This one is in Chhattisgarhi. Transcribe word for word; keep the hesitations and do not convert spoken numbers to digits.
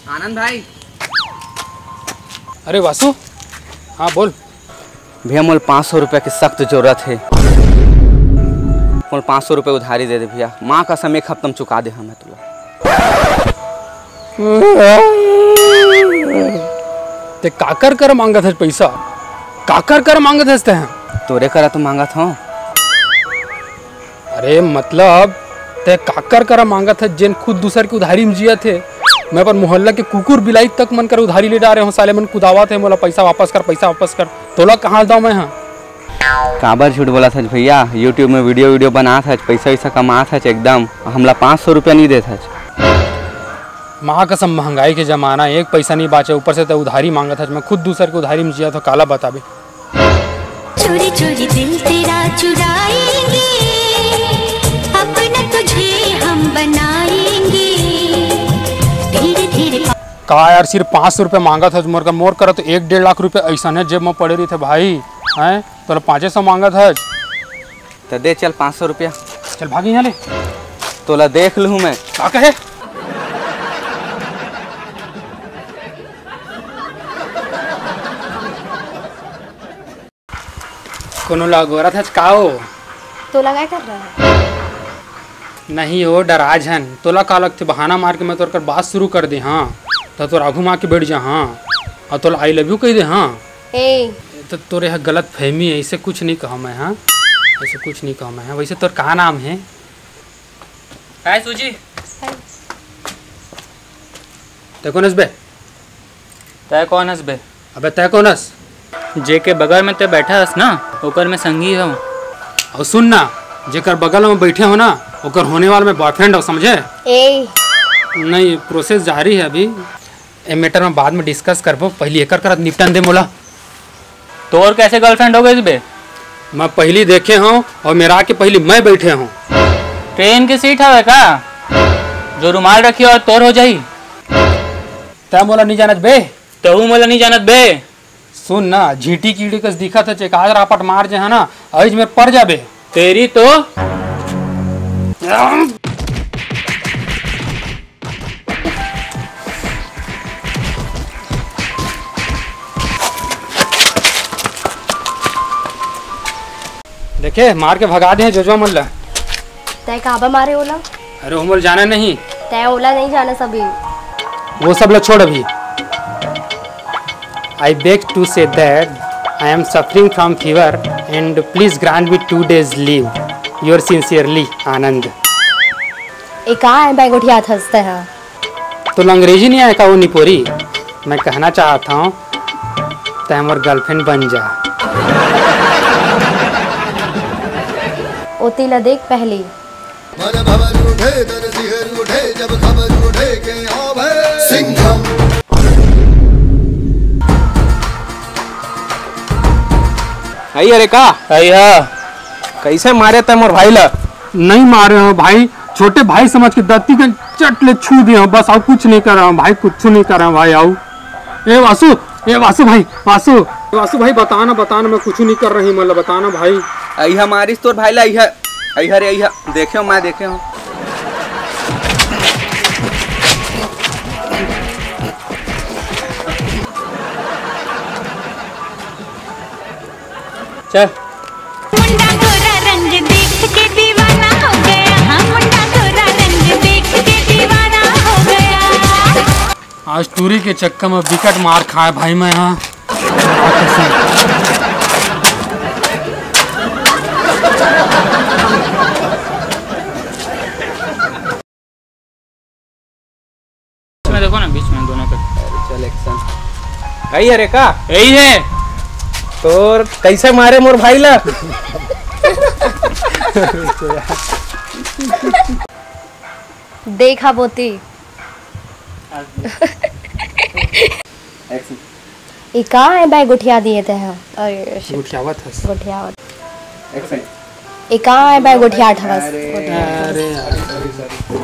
आनंद भाई। अरे वासु, हाँ बोल। भैया, मोला पाँच सौ रुपया के सख्त जरूरत हे। मोला पाँच सौ रुपया उधारी दे दे भैया, माँ कसम एक हफ्ता में चुका दे हमें तुला। ते काकर कर मांगत हस पैसा? काकर कर मांगत हस ते? तोरे करा तो मांगत हूँ। अरे मतलब, ते काकर करा मांगत हस, जेन खुद दूसर के उधारी में जियत हे? मैं अपन मोहल्ला के कुकुर बिलाई तक मन कर उधारी ले डारे हूँ, साले मन कुदावत हे मोला, "पैसा वापस कर, पैसा वापस कर।" तोला कहाँ दऊँ मैं, हाँ? काबर झूठ बोलत हस भैया? YouTube में video, video बनात हस, पैसा वैसा कमात हस एकदम, हमला पाँच सौ रुपया नहीं देत हस। माँ कसम, महंगाई के जमाना, एक पैसा नहीं बाचे, ऊपर से ते उधारी मांगत हस। मैं खुद दूसर के उधारी में जियत हूँ, काला बताबे। चोरी चोरी दिल तेरा चुराएंगे, अपना तुझे हम बनाएंगे। धीरे धीरे। का यार, सिर्फ पाँच सौ रुपया मांगत हस मोर कर? मोर करा तो एक डेढ़ लाख रुपया ऐसा है जेब में पड़े रही थे भाई, हैं? तोला पाँचे सौ मांगत हस। तो दे चल पाँच सौ रुपया। चल भाग यहाँ ले। तोला देख लूँ मैं। का कहे? कोनो ला अगोरत हस का ओ? तोला काय कर रहा है? नहीं ओ, डरा झन। तोला का लगथे, बहाना मार के मैं तोर कर बात शुरू कर दे, हाँ, तो तोर आगू में आके बैठ जा, हाँ, और तोला I love you कह दे, हाँ। ए। तो तोरे ह गलत फहमी है, ऐसे कुछ नहीं कहा मैं, हाँ, ऐसे कुछ नहीं कहा मैं, हाँ। वैसे तोर का नाम है? काय सूजी? हाय। तै कोन हस बे? तै कोन हस बे? अबे तै कोन हस? जेके बगल में तै बैठा हस ना, ओकर मैं संगी हूँ। और सुन ना, जेकर बगल में बैठे हो ना, ओकर होने वाला मैं बॉयफ्रेंड हो, समझे? ए। नहीं, प्रोसेस जारी है अभी। ए मैटर में बाद में डिस्कस करबो, पहली एकर करत निपटन दे मोला। तोर कैसे गर्लफ्रेंड हो गई बे? मैं पहली देखे हूँ और मेरा आके पहली मैं बैठे हूँ। ट्रेन के सीट हवे का? जो रुमाल रखी और तोर हो जाई। तै मोला नहीं जानत बे? तहू मोला नहीं जानत बे? सुन ना, झींटी कीड़ी कस दिखत है, चेकाज रापट मार जे है ना, अइज मेर पर जाबे। तेरी तो। देखे, मार के भगा दे जोजवा मन ला। तै काबर मारे ओला? अरे, हमन जाना नहीं। तै ओला नहीं जाना सभी। वो सब ला छोड़ अभी। I beg to say that I am suffering from fever and please grant me two days leave. Your sincerely, आनंद। ए का है, बैगोठिया थसते हैं? तोला अंग्रेजी नहीं आय का ओ निपोरी? मैं कहना चाहत हूँ, तै मोर गर्लफ्रेंड बन जा। ओती ला देख पहली। मन भवन उठे, तन सिहर उठे, जब खबर उठे के आवे सिंघम। हई अरे का? हई हा। कैसे मारे तै मोर भाई ला? नहीं मारे हो भाई, छोटे भाई समझ के दत्ती के चट ले छू दे हो, बस, और कुछ नहीं कर रहा हूँ भाई, कुछ नहीं कर रहा हूँ भाई। आओ, ए वासु, ए वासु भाई, वासु, वासु भाई, बताना, बताना, मैं कुछ नहीं कर रही, मतलब, बताना भाई। अइहा मारिस तोर भाई ला, अइहा, अइहा रे, अइहा, देखे हो, मैं देखे हो। चल। मुंडा गोरा रंग देख के दीवाना हो गया, हाँ, मुंडा गोरा रंग देख के दीवाना हो गया। आज टूरी के चक्कर में बिकट मार खाए भाई मैं, हाँ। इसमें देखो ना, बीच में दोनों के। अरे चल, एक्शन। कही है रे का? यही है। तोर कैसे मारे मोर भाई ला? देखा बोती। एक्शन। ई का है बे, गोठिया दिए ते हैं। अरे shit। गोठियावत हस। गोठियावत। एक्शन। ई का है बे, गोठिया ठवस। अरे, गोठिया ठवस। अरे यार, सॉरी, सॉरी।